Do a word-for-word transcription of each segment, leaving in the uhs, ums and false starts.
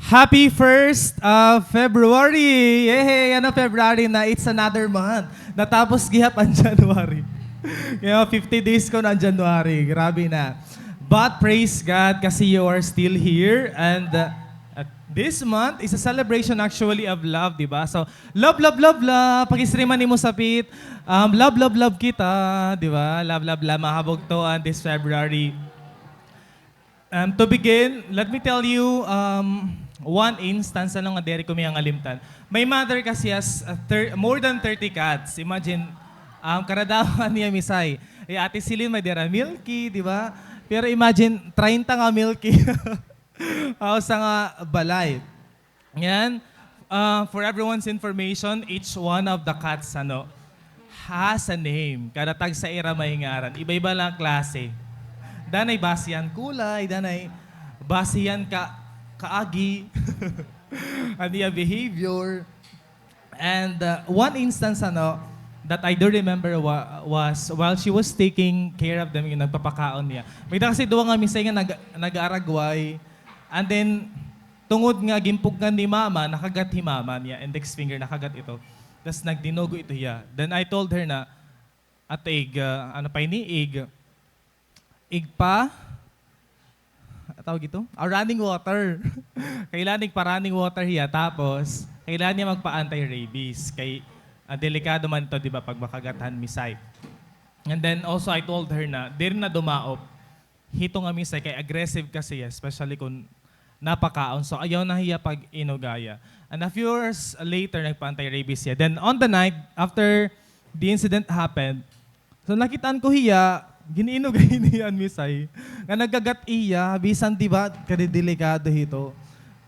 Happy first of February! Yay! Ano, February na, it's another month. Natapos gihap an January. Kaya fifty days ko na an January. Grabe na. But praise God kasi you are still here. And uh, at this month is a celebration actually of love, di ba? So, love, love, love, love. Pakisriman nimo sapit. Um, love, love, love kita, di ba? Love, love, love, mga kabugtoan, this February. Um, to begin, let me tell you um, one instance, ano, nga diri ko mahingalimtan. My mother kasi has uh, thir- more than thirty cats. Imagine, um, karadawan niya misay. Eh, Ate Celine, may dira Milky, di ba? Pero imagine, treinta nga Milky. Aw, sa nga balay. Yan. Uh, for everyone's information, each one of the cats, ano, has a name. Kada tagsa ira may ngaran. Iba-iba lang klase. Danay base han kulay, danay base han ka kaagi, an iya behavior. And uh, one instance, ano, that I do remember wa- was while she was taking care of them, yung nagpapakaon niya. May da kasi duwa nga misay nga nag- nag-aaragway. And then, tungod nga ginpugkan ni mama, nakagat hi mama niya, index finger, nakagat ito. Tas nagdinugo ito hiya. Then I told her na, "Ate, ig, ah, ano pa ini? Ig, ig pa, tawag ito? Ah, running water." Kailangan igpa-running water hiya. Tapos, kailangan niya magpa-anti-rabies. Kay, ah, delikado man ito, di ba, pag makagat han misay. And then also, I told her na, diri na dumaop. Hito nga misay kay aggressive kasi, especially kung napakaon. So, ayaw na hiya pag-inugaya. And a few hours later, nagpa-anti-rabies hiya. Then, on the night, after the incident happened, so, nakitaan ko hiya, gin-inugay niya an misay. Nga nagkagat hiya, bisan, di ba, kadidelikado hito.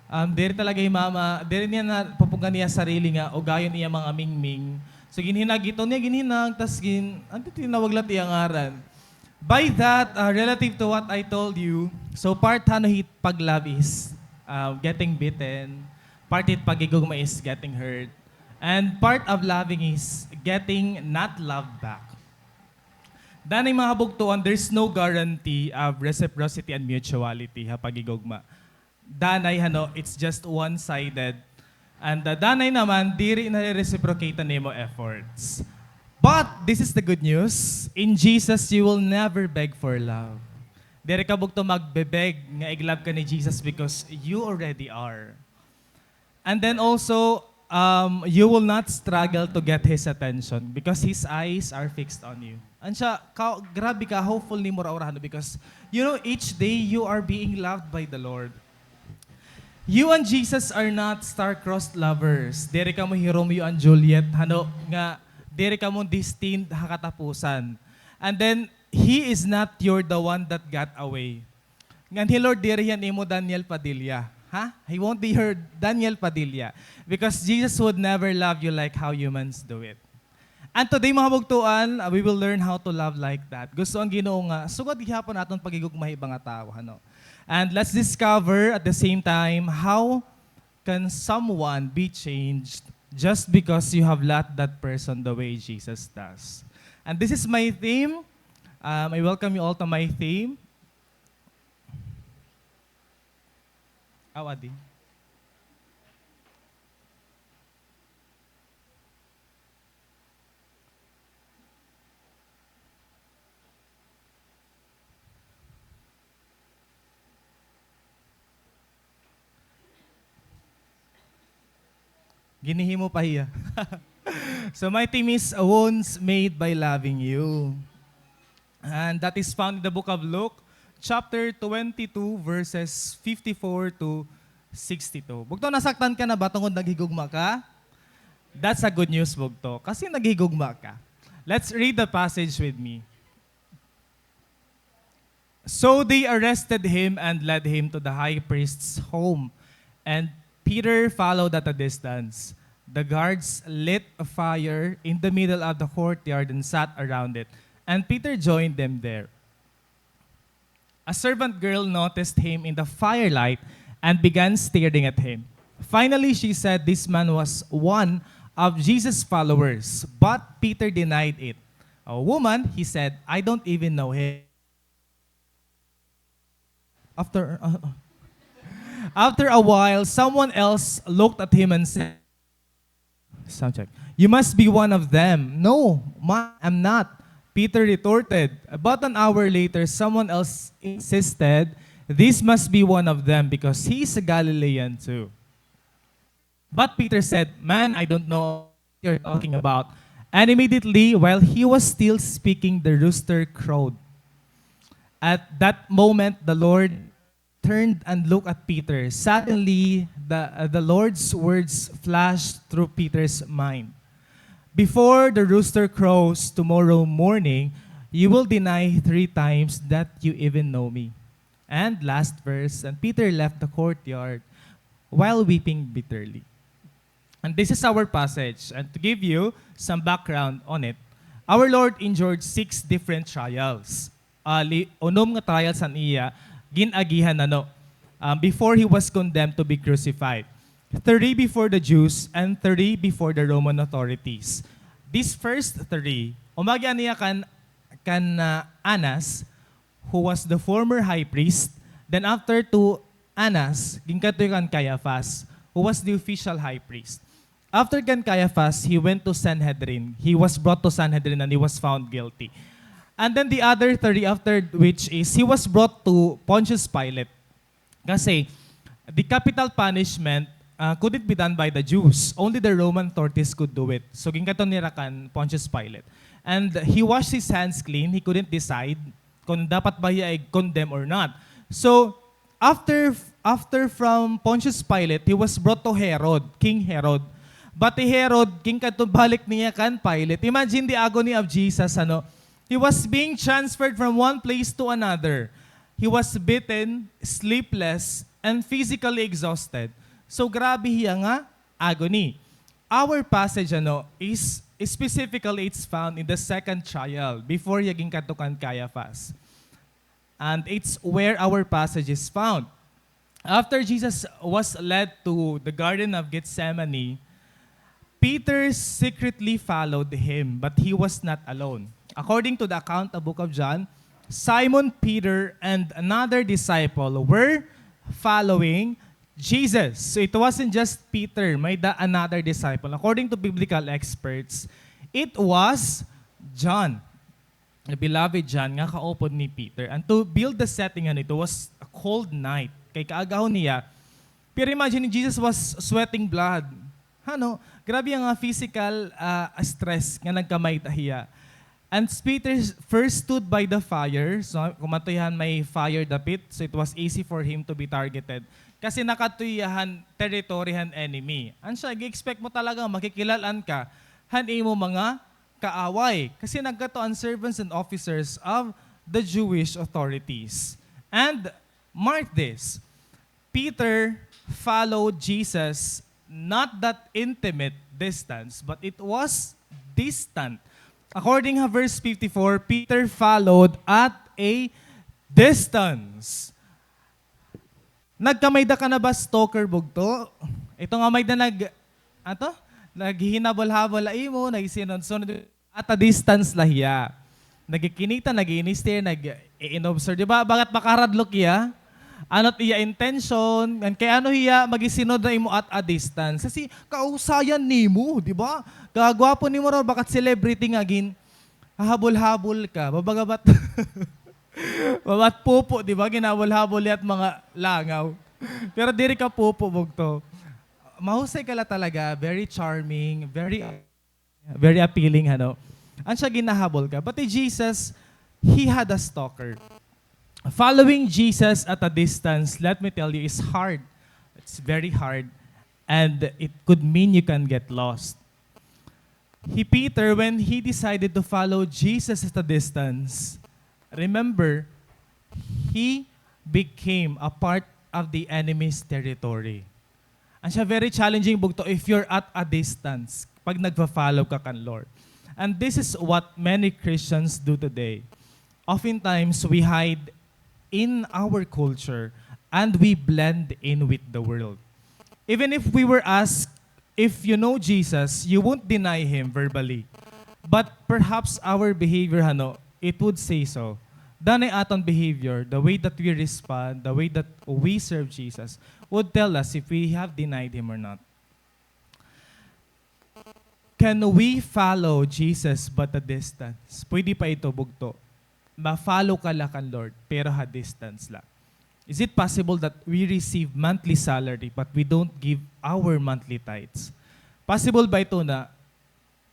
Um, diri talaga hi mama, diri niya napupugan niya sarili nga ugayon iya mga mingming. So, ginhinag ito niya, ginhinag, tas gin-, ano, tinawag la iya ngaran. By that, uh, relative to what I told you, so part, ano, hit pag-love is uh, getting bitten, part hit paghigugma is getting hurt, and part of loving is getting not loved back. Danay mga kabugtoan, there's no guarantee of reciprocity and mutuality ha paghigugma. Danay, hano, it's just one-sided. And uh, danay naman, diri na reciprocate an imo efforts. But this is the good news. In Jesus, you will never beg for love. Diri ka bugto magbebeg nga i-love ka ni Jesus because you already are. And then also, um, you will not struggle to get his attention because his eyes are fixed on you. Ansya, ka, grabe ka, hopeful nimo ra ura, hano, because, you know, each day you are being loved by the Lord. You and Jesus are not star-crossed lovers. Diri kamo hi Romeo and Juliet, hano, nga diri kamo destined ha katapusan. And then, he is not your the one that got away. Ngan hi Lord diri hiya an imo Daniel Padilla. Ha? He won't be your Daniel Padilla. Because Jesus would never love you like how humans do it. And today, mga kabugtoan, uh, we will learn how to love like that. Gusto an Ginoo nga sugad gihapon aton paghigugma ha iba nga tawo, hano? And let's discover at the same time how can someone be changed just because you have loved that person the way Jesus does. And this is my theme. Um, I welcome you all to my theme. Aw, adi. Ginhihimo pa hiya. So my theme is, uh, Wounds Made by Loving You. And that is found in the book of Luke, chapter twenty-two, verses fifty-four to sixty-two. Bugto, nasaktan ka na ba tungod naghigugma ka? That's a good news, bugto. Kasi naghigugma ka. Let's read the passage with me. So they arrested him and led him to the high priest's home, and Peter followed at a distance. The guards lit a fire in the middle of the courtyard and sat around it, and Peter joined them there. A servant girl noticed him in the firelight and began staring at him. Finally, she said this man was one of Jesus' followers, but Peter denied it. "A woman," he said, "I don't even know him." After, uh, uh, After a while, someone else looked at him and said, sound check. "You must be one of them." "No, ma, I'm not," Peter retorted. About an hour later, someone else insisted, "This must be one of them because he is a Galilean too." But Peter said, "Man, I don't know what you're talking about." And immediately, while he was still speaking, the rooster crowed. At that moment, the Lord turned and looked at Peter. Suddenly, the, uh, the Lord's words flashed through Peter's mind. "Before the rooster crows tomorrow morning, you will deny three times that you even know me." And last verse, and Peter left the courtyard while weeping bitterly. And this is our passage. And to give you some background on it, our Lord endured six different trials. Ah, li-, unom nga trials an iya gin-agihan, ano, um, before he was condemned to be crucified. Three before the Jews and three before the Roman authorities. These first three, umagi an iya kan, kan, ah, Annas, who was the former high priest. Then after to Annas, ginkadto kan Caiaphas, who was the official high priest. After kan Caiaphas, he went to Sanhedrin. He was brought to Sanhedrin and he was found guilty. And then the other three, after which is, he was brought to Pontius Pilate. Kasi, the capital punishment, ah, couldn't be done by the Jews. Only the Roman authorities could do it. So, ginkadto nira kan Pontius Pilate. And he washed his hands clean. He couldn't decide kon dapat ba hiya i-condemn or not. So, after, after from Pontius Pilate, he was brought to Herod, King Herod. But hi Herod, ginkadto balik niya kan Pilate. Imagine the agony of Jesus, ano? He was being transferred from one place to another. He was beaten, sleepless, and physically exhausted. So, grabe hiya nga agony. Our passage, ano, is specifically it's found in the second trial before hiya ginkadto kan Caiaphas. And it's where our passage is found. After Jesus was led to the Garden of Gethsemane, Peter secretly followed him, but he was not alone. According to the account of Book of John, Simon Peter and another disciple were following Jesus. So it wasn't just Peter, may-ada another disciple. According to biblical experts, it was John, the beloved John, nga kaupod ni Peter. And to build the setting, ano, it was a cold night. Kay kaagahon niya. Pero imagine, Jesus was sweating blood. Ano, grabe nga physical, ah, stress nga nagkamay-ada hiya. And Peter first stood by the fire. So, kon madto hiya han may fire dapit, so it was easy for him to be targeted. Kasi nakadto hiya han territory han enemy. An siya, gi-expect mo talaga, makikilal-an ka han imo mga kaaway. Kasi nagkadto an servants and officers of the Jewish authorities. And mark this, Peter followed Jesus, not that intimate distance, but it was distant. According ha verse fifty-four, Peter followed at a distance. Nagkamay-ada ka na ba stalker, bugto? Ito nga may-ada nag-, ato? Naghihinabol-habol ha imo, nagsinunod-sunod. At a distance la hiya. Nagkikinita, nag-i-inistare, nag-i-inobserve. Di ba? Bagat makaradlok hiya? Ano it iya intention? Ngan kay ano hiya magisinod ha imo at a distance? Kasi kausayan nimo, di ba? Kagwapo nimo raw, bagat celebrity nga gin-, hahabol-habol ka. Babaga bat-, babat pupo, di ba? Ginhabol-habol hiya hit mga langaw. Pero diri ka pupo, bugto. Mahusay ka la talaga, very charming, very Very appealing, ano? An siya, ginahabol ka. But hi Jesus, he had a stalker. Following Jesus at a distance, let me tell you, is hard. It's very hard. And it could mean you can get lost. Hi Peter, when he decided to follow Jesus at a distance, remember, he became a part of the enemy's territory. An siya, very challenging, bugto, if you're at a distance, pag nagfa-follow ka kan Lord. And this is what many Christians do today. Oftentimes, we hide in our culture and we blend in with the world. Even if we were asked, "If you know Jesus, you won't deny him verbally." But perhaps our behavior, ano, it would say so. danay aton behavior, the way that we respond, the way that we serve Jesus, would tell us if we have denied Him or not. Can we follow Jesus but a distance? Pwede pa ito, bugto. Ma-follow ka la kan Lord, pero ha distance la. Is it possible that we receive monthly salary but we don't give our monthly tithes? Possible ba ito na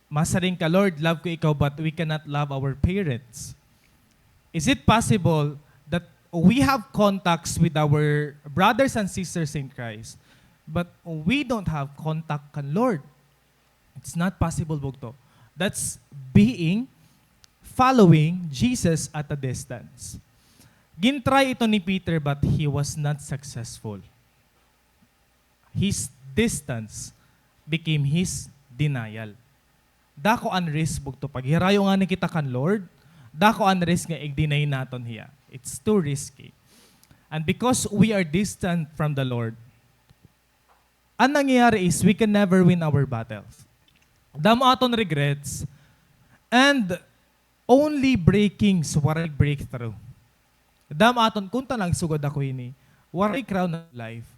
masiring ka, "Lord, love ko ikaw," but we cannot love our parents? Is it possible that we have contacts with our brothers and sisters in Christ, but we don't have contact kan Lord? It's not possible, bugto. That's being, following Jesus at a distance. Gin-try ito ni Peter, but he was not successful. His distance became his denial. Dako an risk, bugto, paghirayo ngani kita kan Lord, dako an risk nga i-deny naton hiya. It's too risky. And because we are distant from the Lord, an nangyayari is we can never win our battles. Damo aton regrets, and only breakings, waray breakthrough. Damo aton, kunta lang sugad ako ini, waray crown of life.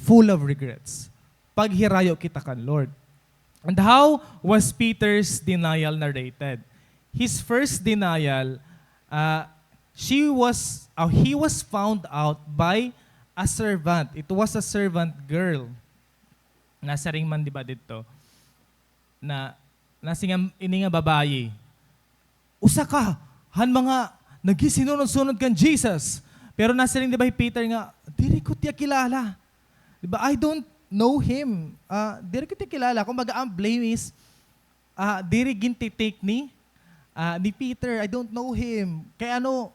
Full of regrets. Paghirayo kita kan Lord. And how was Peter's denial narrated? His first denial, uh, she was, uh, he was found out by a servant. It was a servant girl. Nasiring man, di ba, didto? Na, nasiring ini nga babayi, "Usa ka han mga naghisinunod-sunod kan Jesus." Pero nasiring, di ba, hi Peter nga, "Diri ko tiya kilala." Di ba? "I don't know him." Ah, diri ko tiya kilala. Kumbaga, ang blame is, ah, diri ginti-take ni, ah, ni Peter, "I don't know him." Kay ano,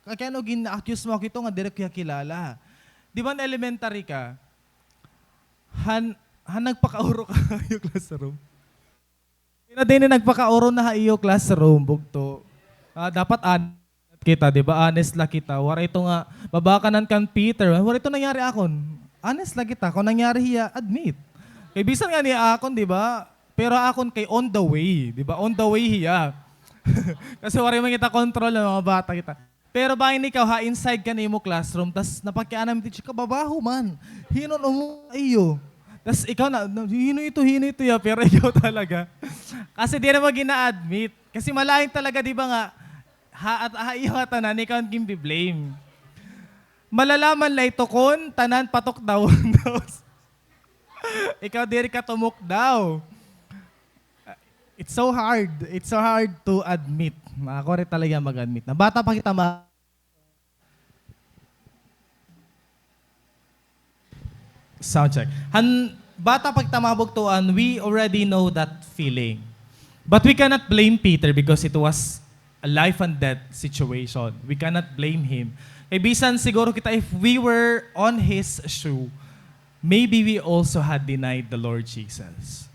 kay ano gin-accuse mo ako ito nga diri ko hiya kilala? Di ba, elementary ka, han, han nagpakauro ka ha iyo classroom? Sino dinhi nagpakauro na ha iyo classroom, bugto? Ah, dapat an-, kita, di ba? Honest la kita. Waray ito nga, mabakanan kan Peter. Waray ito nangyari akon. Honest la kita. Kung nangyari hiya, admit. Kay bisan ngani akon, di ba? Pero akon kay on the way, di ba? On the way hiya. Kasi waray man kita control, mga bata kita. Pero bangin ikaw ha, inside ka na imo classroom, tas napakiana mo, teacher, kababaho man. Hin-o an umuha ha iyo? Tas ikaw na, na, "Hin-o ito, hin-o ito ya?" Pero ikaw talaga. Kasi diri mo gina-admit. Kasi malain talaga, di ba nga, ha, at, ha, iyo nga tanan, ikaw an ginbi-blame. Malalaman la ito kon tanan patukdawon daw. Ikaw diri ka tumukdaw. It's so hard. It's so hard to admit. Ako rin talaga mag-admit na bata pa kita ma- Sound check. Han, bata pa kita, mga bugtoan, we already know that feeling. But we cannot blame Peter because it was a life and death situation. We cannot blame him. Kay bisan siguro kita, if we were on his shoe, maybe we also had denied the Lord Jesus.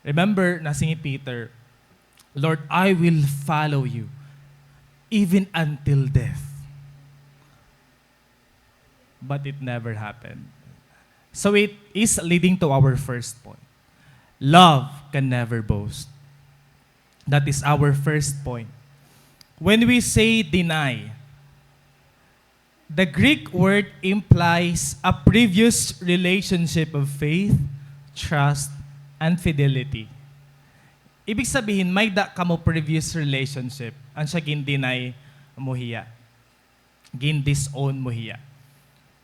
Remember, nasiring hi Peter, "Lord, I will follow you even until death." But it never happened. So it is leading to our first point. Love can never boast. That is our first point. When we say deny, the Greek word implies a previous relationship of faith, trust, and fidelity. Ibig sabihin, may-ada kamo previous relationship, an siya gin-deny mo hiya. Gin-disown mo hiya.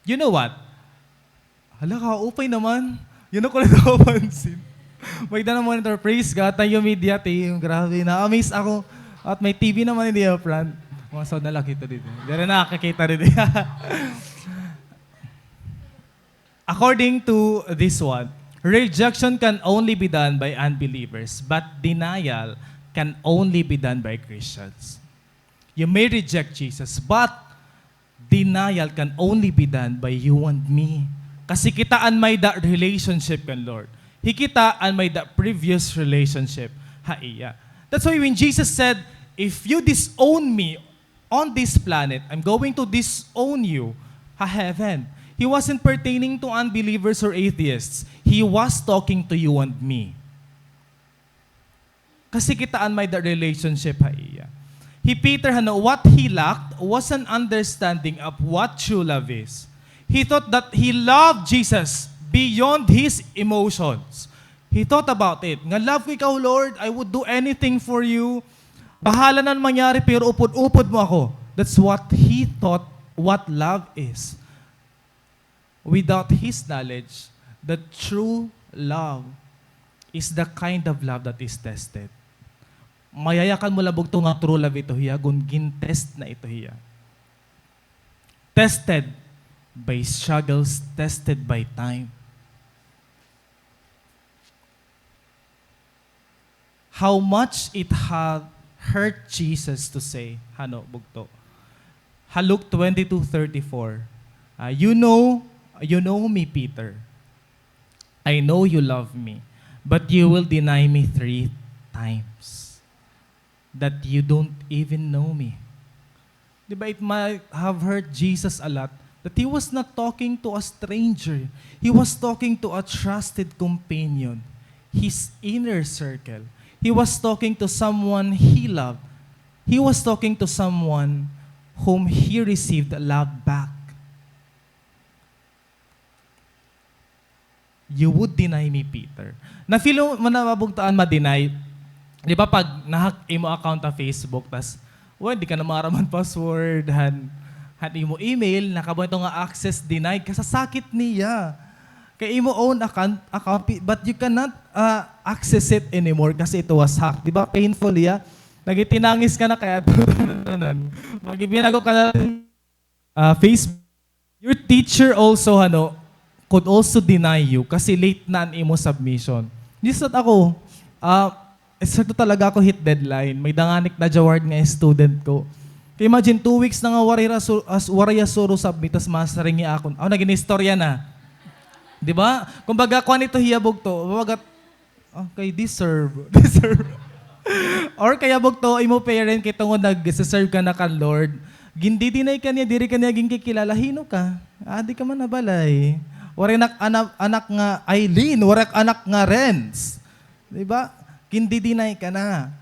You know what? Hala, kaupay naman. Yana ko la nakapansin. May-ada na monitor. Praise God. Thank you, media team. Grabe, na-amaze ako. At may T V naman in the front. Mga sound na la kita dito. Diri nakakita dito. According to this one, rejection can only be done by unbelievers, but denial can only be done by Christians. You may reject Jesus, but denial can only be done by you and me. Kasi kita an may-ada relationship kan Lord. Hi kita an may-ada previous relationship ha iya. That's why when Jesus said, "If you disown me on this planet, I'm going to disown you ha heaven." He wasn't pertaining to unbelievers or atheists. He was talking to you and me. Kasi kita an may-ada relationship ha iya. Hi Peter, hano, what he lacked was an understanding of what true love is. He thought that he loved Jesus beyond his emotions. He thought about it. Nga, "Love ko ikaw, Lord. I would do anything for you. Bahala na an mangyari, pero upod-upod mo ako." That's what he thought what love is. Without his knowledge, the true love is the kind of love that is tested. Mayayakan mo la bugto nga true love ito hiya kon gin-test na ito hiya. Tested by struggles, tested by time. How much it had hurt Jesus to say, hano, bugto. Ha Luke twenty-two thirty-four, ah, "You know, you know me, Peter. I know you love me, but you will deny me three times that you don't even know me." Di ba, it might have hurt Jesus a lot that he was not talking to a stranger. He was talking to a trusted companion, his inner circle. He was talking to someone he loved. He was talking to someone whom he received love back. "You would deny me, Peter." Na-feel mo na ba bugto an ma-deny? Di ba, pag na-hack imo account ha Facebook, tas, well, di ka na maaram an password, han, han imo email, nakabay ito nga access denied, kasasakit niya. Kay imo own account, account, pi-, but you cannot, ah, access it anymore kasi it was hacked. Di ba, painful iya? Nagitinangis ka na kay, pag binago ka na, ah, Facebook, your teacher also, ano, could also deny you kasi late na an imo submission. Just that ako, ah, eksakto talaga ako hit deadline. May danganik na jaward nga student ko. Kay imagine, two weeks na nga waray ra su-, as, waray ya suro submit, tas masiring niya akon, aw, nagin istorya na. Di ba? Kumbaga, kuan ito hiya bugto. Kumbaga, Okay, deserve. Deserve. Or kaya bugto, imo parent, kay tungod nag-serve ka na kan Lord, gindidinay ka niya, diri ka niya ginkikilala, hino ka? Adi ka man ha balay. Waray nak anak, anak nga Eileen, waray nak anak nga Renz. Di ba? Gindidinay ka na.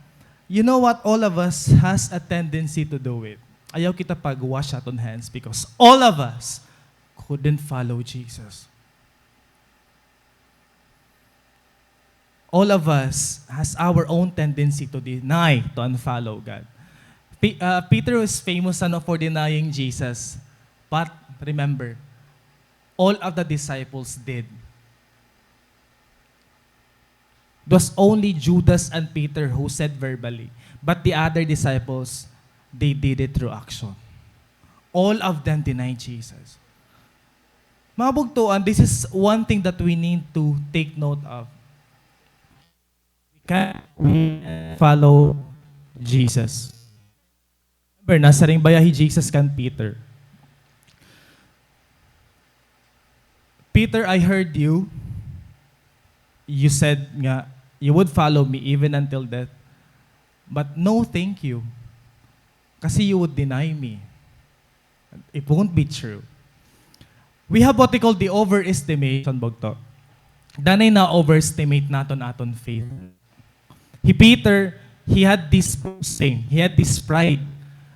You know what? All of us has a tendency to do it. Ayaw kita pag-wash aton hands because all of us couldn't follow Jesus. All of us has our own tendency to deny, to unfollow God. Pe-, uh, Peter was famous, ano, for denying Jesus. But remember, all of the disciples did. It was only Judas and Peter who said verbally, but the other disciples, they did it through action. All of them denied Jesus. Mga bugtoan, this is one thing that we need to take note of. We can, we follow Jesus. Remember, nasiring baya hi Jesus kan Peter, "Peter, I heard you. You said nga you would follow me even until death. But no, thank you. Kasi you would deny me." It won't be true. We have what we call the overestimation, bugto. Danay na-overestimate naton aton faith. Hi Peter, he had this boasting, he had this pride.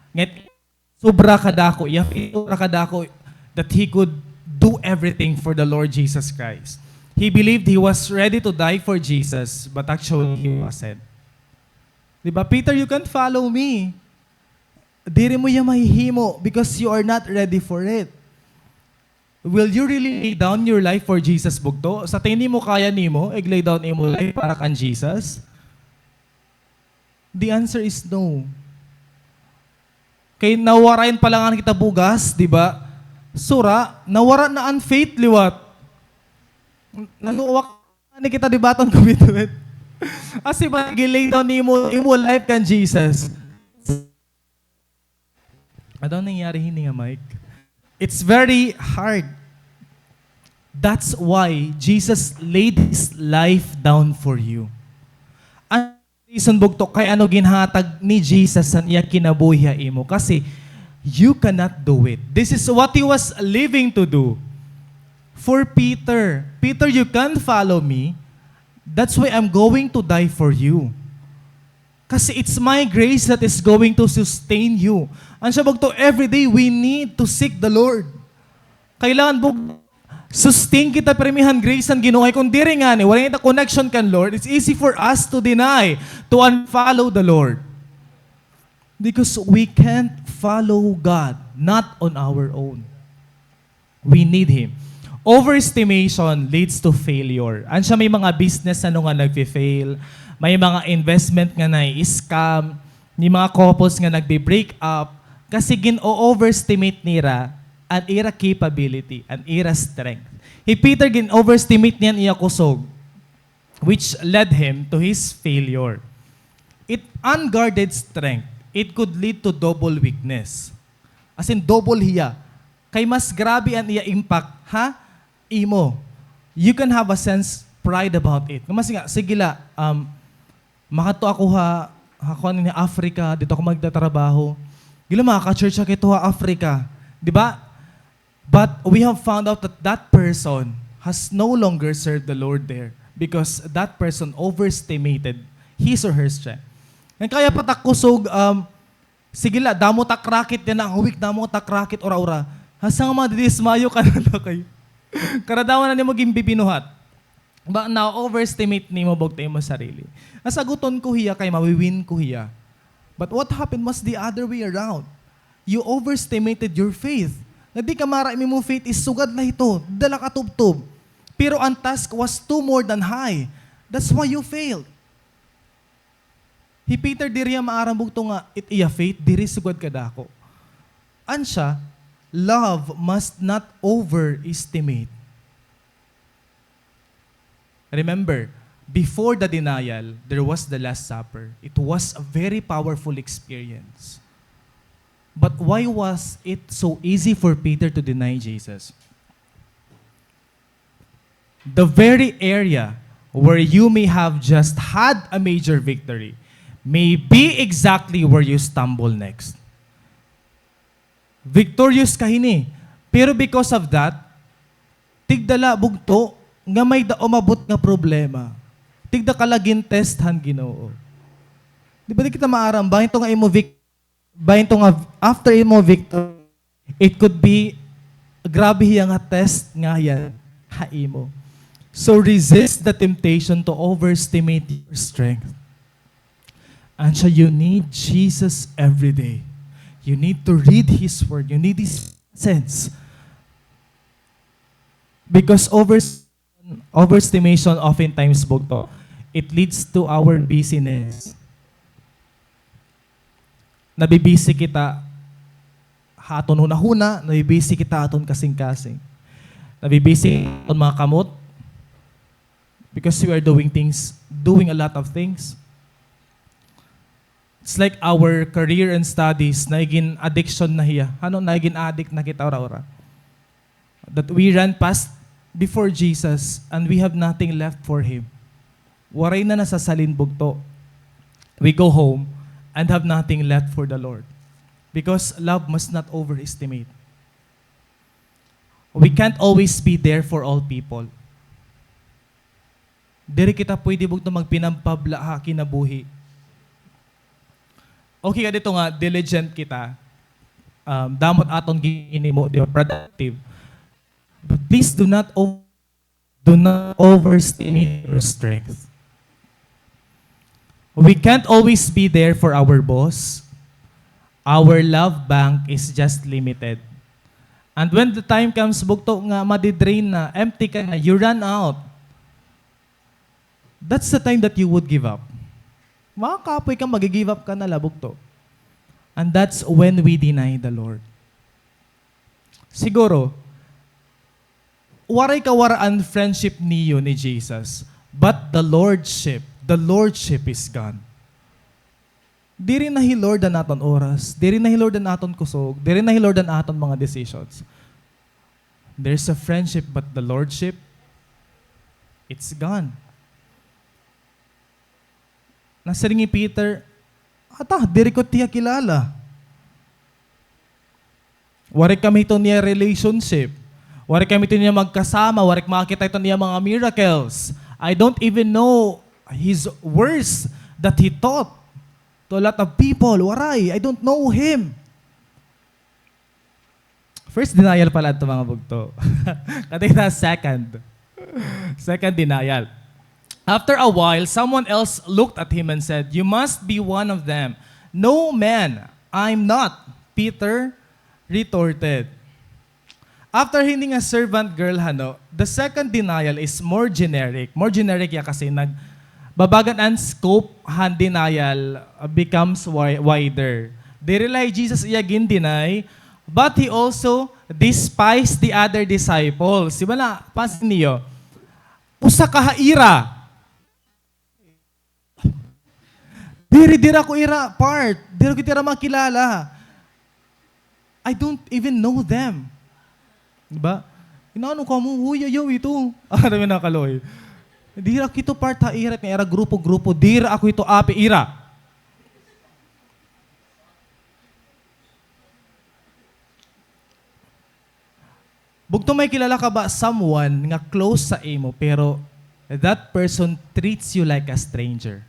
Ngan sobra kadako, iya faith sobra kadako that he could do everything for the Lord Jesus Christ. He believed he was ready to die for Jesus, but actually he wasn't. Di ba, "Peter, you can't follow me." Diri mo iya mahihimo because you are not ready for it. Will you really lay down your life for Jesus, bugto? Sa tingin nimo, kaya nimo ig-lay down imo life para kan Jesus? The answer is no. Kay nawarayan pa la ngani kita bugas, di ba? Sura, nawara na an faith liwat. Nanuwak na kita, di ba, aton commitment? As in ba, gi-lay down nimo imo life kan Jesus? Ano nangyari hini nga mic? It's very hard. That's why Jesus laid his life down for you. An reason, bugto, kay ano ginhatag ni Jesus an iya kinabuhi ha imo? Kasi you cannot do it. This is what he was living to do. For Peter, "Peter, you can't follow me. That's why I'm going to die for you." Kasi it's my grace that is going to sustain you. Ano siya, bugto, every day we need to seek the Lord. Kailangan, bug-, sustain kita pirmi han grace han Ginoo. Kay kung diri ngani, waray kita connection kan Lord, it's easy for us to deny, to unfollow the Lord. Because we can't follow God, not on our own. We need Him. Overestimation leads to failure. Ano siya, may mga business ano nga nagfe-fail, may mga investment nga na-scam, may mga couples nga nagbe-break up, kasi gin-overestimate nira an ira capability, an ira strength. Hi Peter, gin-overestimate niya an iya kusog, which led him to his failure. It unguarded strength, it could lead to double weakness. As in, double hiya. Kay mas grabe an iya impact, ha? Imo. You can have a sense pride about it. Nga mas nga, sige la, um, makadto ako ha, ha, kuan, ni Africa, didto ako magtatrabaho. Gila, makaka-church ako didto ha Africa. Di ba? But we have found out that that person has no longer served the Lord there because that person overestimated his or her strength. Ngan kaya pa ta kusog, um, sige la, damo ta ak racket yana, ang weak, damo ta ak racket, ura-ura. Hasta nga madidismayo ka na daw kay karadawan na nimo ginbibinuhat. Ba, na-overestimate nimo bugto imo sarili. Nasaguton ko hiya kay mawi-win ko hiya. But what happened was the other way around. You overestimated your faith. Nga di ka maaram, imo faith is sugad la hito, dala ka tubtob. Pero ang task was too more than high. That's why you failed. Hi Peter diri hiya maaram bugto nga it iya faith diri sugad kadako. Ano siya, love must not overestimate. Remember, before the denial, there was the Last Supper. It was a very powerful experience. But why was it so easy for Peter to deny Jesus? The very area where you may have just had a major victory may be exactly where you stumble next. Victorious ka hini. Pero because of that, tigda la bugto nga may-ada umabot nga problema. Tigda ka la gin-test han Ginoo. Di ba di kita maaram, bahin to nga imo vic-, bahin to nga after imo victory, it could be grabe hiya nga test nga hiya ha imo. So resist the temptation to overestimate your strength. Ano siya, you need Jesus every day. You need to read His Word. You need His presence. Because over-, overestimation oftentimes, bugto, it leads to our busyness. Nabibisi kita ha aton hunahuna, nabibisi kita ha aton kasingkasing. Nabibisi kita ha aton mga kamot. Because we are doing things, doing a lot of things. It's like our career and studies, naigin addiction na hiya. Ano, naigin addict na kita ura-ura. That we run past before Jesus and we have nothing left for Him. Waray na nasasalin bugto. We go home and have nothing left for the Lord. Because love must not overestimate. We can't always be there for all people. Diri kita pwede bugto magpinampabla ha kinabuhi. Okay ka dito nga, diligent kita. Um, damo it aton ginhimo, di ba, productive. But please do not o-, do not overestimate your strength. We can't always be there for our boss. Our love bank is just limited. And when the time comes, bugto, nga madidrain na, empty ka na, you run out. That's the time that you would give up. Makakapoy ka, magi-give up ka na la, bugto. And that's when we deny the Lord. Siguro, waray kawara an friendship niyo ni Jesus, but the lordship, the lordship is gone. Diri na hi Lord an aton oras, diri na hi Lord an aton kusog, diri na hi Lord an aton mga decisions. There's a friendship, but the lordship, it's gone. Nasiring hi Peter, "Ata, diri ko tiya kilala." Waray kami hiton iya relationship. Waray kami hiton iya magkasama. Waray makakita hiton iya mga miracles. I don't even know his words that he taught. to a lot of people. Waray, I don't know him. First denial pala ito, mga bugto. Kadi na second. Second denial. After a while, someone else looked at him and said, "You must be one of them." "No, man, I'm not," Peter retorted. After hini nga servant girl, hano, the second denial is more generic. More generic ya kasi nag-, babagan an scope han denial, uh, becomes wi-, wider. Diri la hi Jesus iya gin-deny, but he also despised the other disciples. Di ba, napansin niyo? Usa ka ha ira. Diri, diri ako ira part. Diri ko ira makilala. I don't even know them. Di ba? Inaano kamo, "Huy, ayaw ito." Ano yung nakaloy? Diri ako ito part ha ira, nga ira grupo-grupo. Diri ako ito api ira. Bugto, may kilala ka ba someone nga close sa imo, pero that person treats you like a stranger?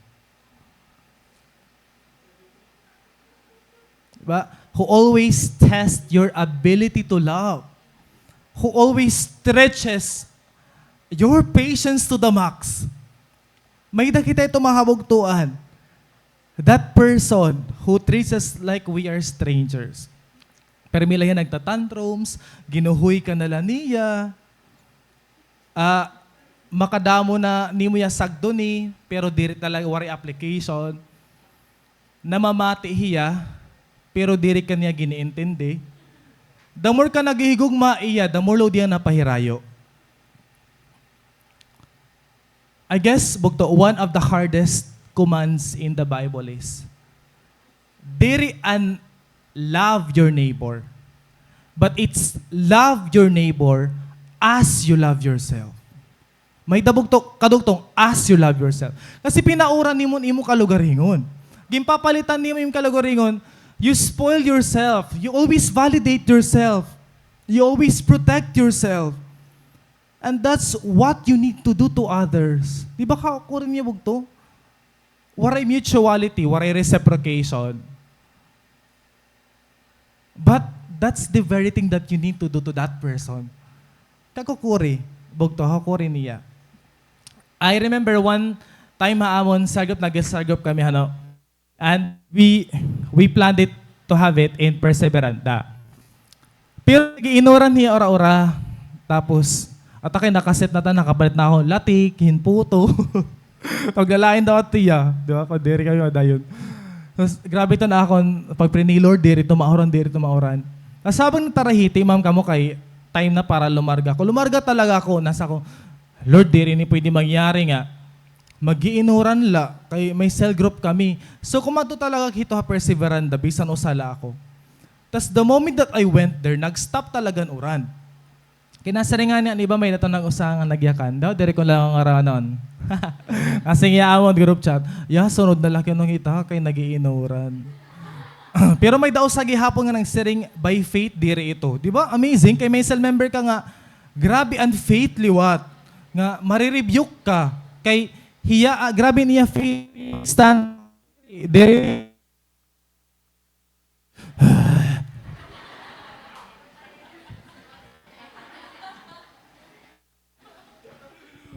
Diba? Who always test your ability to love. Who always stretches your patience to the max. May-ada kita ito, mga kabugtoan. That person who treats us like we are strangers. Pero mila yan nagtatantrums, ginuhoy ka na la niya. Ah, makadamo na nimo ya sagdoni, pero diri talaga, waray application. Namamati hiya, pero diri ka niya giniintindi. The more ka naghihigugma iya, the more load hiya napahirayo. I guess, bugto, one of the hardest commands in the Bible is, diri an love your neighbor, but it's love your neighbor as you love yourself. May-ada, bugto, kadugtong, as you love yourself. Kasi pinauran nimo an imo kalugaringon. Ginpapalitan nimo imo kalugaringon, you spoil yourself. You always validate yourself. You always protect yourself. And that's what you need to do to others. Di ba, kakuri niya, bugto? Waray mutuality, waray reciprocation. But that's the very thing that you need to do to that person. Kakukuri, bugto, kakuri niya. I remember one time ha amon cell group, nag-cell group kami, hano, and we, we planned it to have it in Perseveranda. Pero nag-iinuran hiya ura-ura. Tapos, ata kay nakaset na ta, nakapalit na ako hin latik, hin puto. Paglalain daw at tiya, di ba? Kung diri kami madayon. Tapos, grabe ito na akon pagpre ni Lord, diri ito mauran, diri ito mauran. Tapos, habang natarahiti, ma'am, kamo kay time na para lumarga ako. Lumarga talaga ako, nasa ako, Lord, diri ini pwede mangyari nga mag-iinuran la, kay may cell group kami. So, kumadto talaga hito ha Perseveranda, bisan usa la ako. Tas the moment that I went there, nag-stop talaga an uran. Kinasiringan niya, di ba, may-ada nag-usa nga nagyakan. Daw, diri ko la ngaranon. Kasi nga amon group chat, ya, sunod na la kamo hito ha, kay nag-iinuran. Pero may-ada usa gihapon nga nagsiring, by faith, diri ito. Di ba? Amazing, kay may cell member ka nga, grabe an faith liwat. Nga, marirebuke ka. Kay, hiya, ah, grabe niya faith stand. Diri.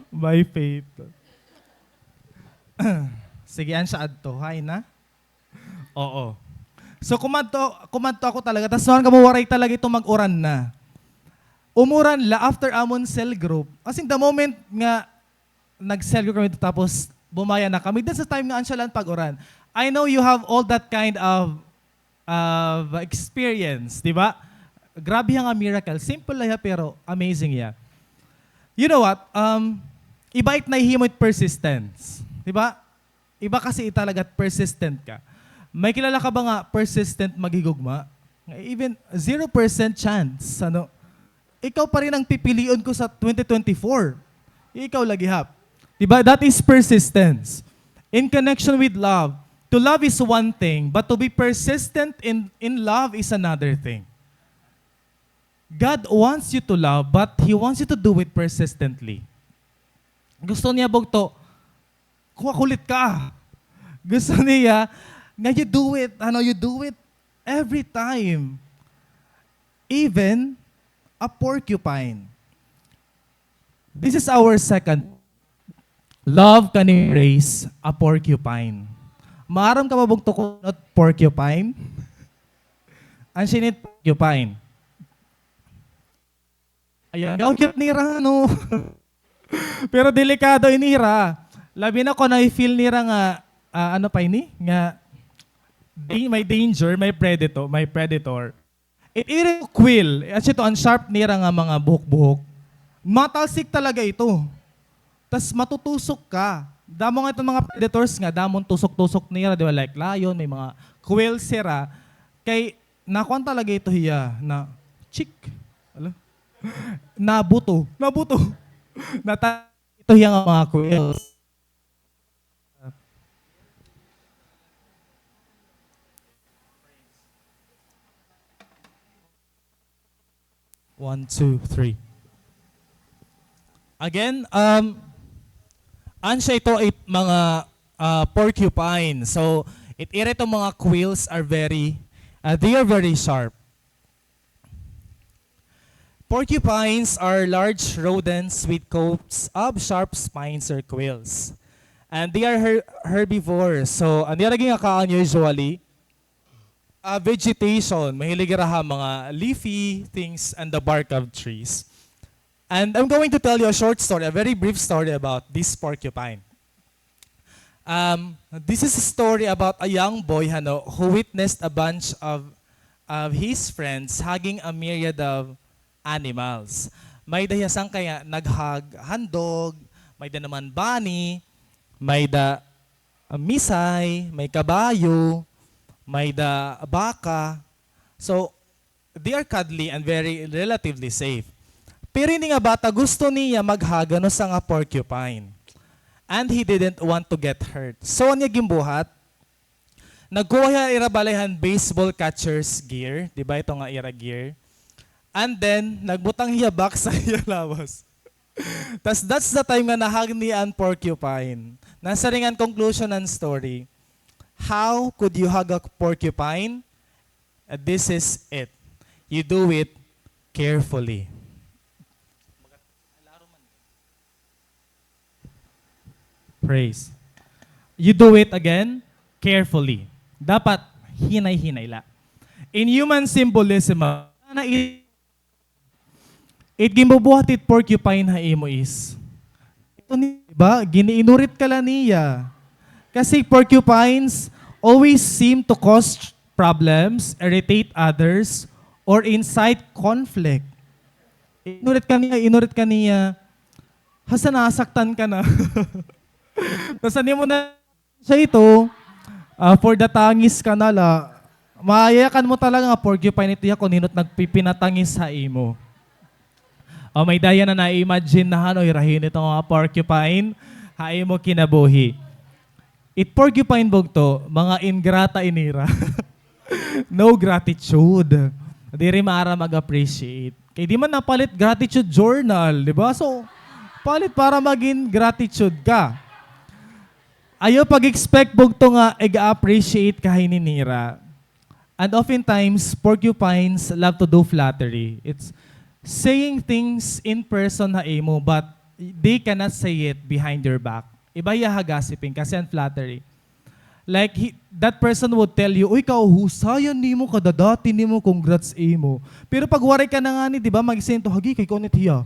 By faith. Sige, an siya adto. Hay na? Oo. So, kumadto, kumadto ako talaga. Tas, nuhan kamo, waray talaga ito mag-uran na. Umuran la after amon cell group. As in, the moment nga nag-cell group kami tapos bumaya na kami. That's the time nga an siya la an pag-uran. I know you have all that kind of, of experience, di ba? Grabe nga miracle. Simple la hiya, pero amazing hiya. You know what? Um, iba it nahihimo it persistence. Di ba? Iba kasi talaga persistent ka. May kilala ka ba nga persistent maghigugma? Even zero percent chance, ano? Ikaw pa rin ang pipiliin ko sa twenty twenty-four. Ikaw lagi, hap. Diba? That is persistence. In connection with love, to love is one thing, but to be persistent in, in love is another thing. God wants you to love, but He wants you to do it persistently. Gusto niya, bugto, kumakulit ka. Gusto niya, Nga you do it, ano, you do it every time. Even a porcupine. This is our second. Love can embrace a porcupine. Maaram ka ba bugto kon ano it porcupine? An siring it porcupine. Ayan, ang cute nira, no? Pero delikado ini hira. Labi na kon nafi-feel nira nga, ah, ano pa ini? Nga, di-, may danger, may predator, may predator. It iri quill, asya ito, an sharp nira nga mga buhok-buhok. Matalsik talaga ito. Tas matutusok ka. Damo nga iton mga predators nga, damo an tusok-tusok nira, di ba? Like lion, may mga quills sira. Kay, nakuan talaga ito hiya, na, chick. Ala? Nabuto. Nabuto. Nata-, ito hiya nga mga quills. One, two, three. Again, um, an siya ito it mga, uh, porcupine. So, it iri ito mga quills are very, uh, they are very sharp. Porcupines are large rodents with coats of sharp spines or quills. And they are her-, herbivores. So, an ira ginakaon usually, uh, vegetation, mahilig ira ha mga leafy things and the bark of trees. And I'm going to tell you a short story, a very brief story about this porcupine. Um, this is a story about a young boy, hano, who witnessed a bunch of, of his friends hugging a myriad of animals. May-ada hiya sangkay nga nag-hug handog, may-ada naman bunny, may-ada, ah, misay, may kabayo, may-ada baka. So, they are cuddly and very relatively safe. Pero ini nga bata gusto niya mag-hug han usa nga porcupine. And he didn't want to get hurt. So, an iya ginbuhat, nagkuha hiya ira balay han baseball catcher's gear, di ba, ito nga ira gear. And then, nagbutang hiya box ha iya lawas. Tas that's the time nga na-hug niya an porcupine. Nasiring an conclusion han story, "How could you hug a porcupine? Uh, this is it. You do it carefully." Praise. You do it again carefully. Dapat hinay-hinay la. In human symbolism, ah, na i-, it ginbubuhat it porcupine ha imo is, ito ni, di ba? Giniinurit ka la niya. Kasi porcupines always seem to cause problems, irritate others, or incite conflict. Inurit ka niya, inurit ka niya. Hasta nasaktan ka na. Tas an imo na siya ito, ah, for the tangis ka na la, mayakan mo talaga nga porcupine ito hiya kon hin-o it nagpipinatangis ha imo. O, may-ada hiya na na-imagine na, hano, ira hin-o ito nga porcupine ha imo kinabuhi. It porcupine bugto, mga ingrata ini hira. No gratitude. Diri maaram mag-appreciate. Kay di man napalit gratitude journal, di ba? So, palit para magin gratitude ka. Ayaw pag-expect bugto nga ig-appreciate ka hini nira. And oftentimes, porcupines love to do flattery. It's saying things in person ha imo, but they cannot say it behind your back. Iba hiya ha gossiping, kasi an flattery. Like, he, that person would tell you, "Uy, kahuhusayan nimo, kadadati nimo, congrats imo." Pero pag waray ka na ngani, di ba, mag-send to, "Hagi, kay kuan it hiya.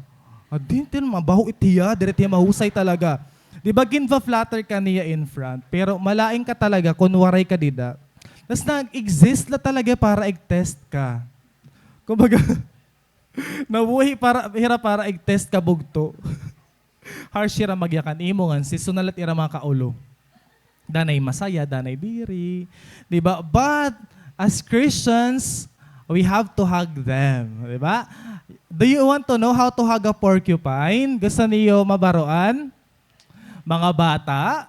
Adi, tin, mabaho it hiya, diri it hiya mahusay talaga." Di ba, ginfa-flatter ka niya in front, pero malain ka talaga kon waray ka dida. Tas nag-exist la talaga para ig-test ka. Kumbaga, nabuhi para, hira para ig-test ka bugto. Harsh hira magyakan imo ngan seasonal it ira mga kaulo. Danay masaya, danay diri. Di ba? But as Christians, we have to hug them. Di ba? Do you want to know how to hug a porcupine? Gusto niyo mabaroan? Mga bata?